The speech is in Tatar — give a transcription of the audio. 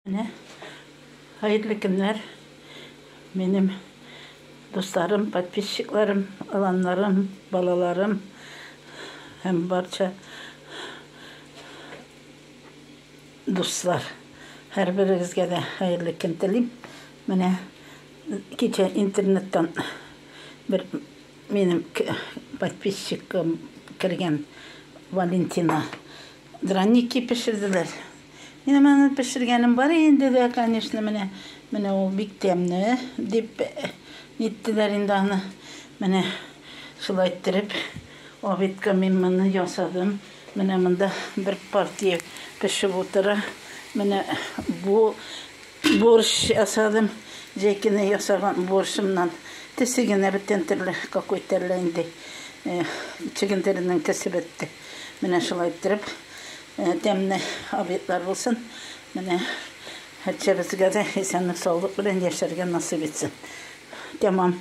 Менә хәерле көннәр, минем дусларым, подписчикларым, оланнарым, балаларым һәм барча дуслар. Һәрберегезгә дә хәерле көн телим. Менә кичә интернеттан бер минем подписчикым кергән Валентина драники пешерделәр. Минем аны пешергәнем бар инде дә, конечно, менә, менә ул бик тәмле дип ниттеләр инде аны. Менә шулай иттереп, обедка мин моны ясадым. Менә монда бер партия пешеп утыра. Менә бу борщ ясадым. Җәй көне ясаган борщымнан төсе генә бөтен төрле, какой-то әллә инде чөгендеренең төсе бетте. Менә шулай иттереп, тәмле обедлар булсын. Менә һәрчәбезгә дә исәнлек-саулык белән яшәргә насыйп итсен. Тәмам.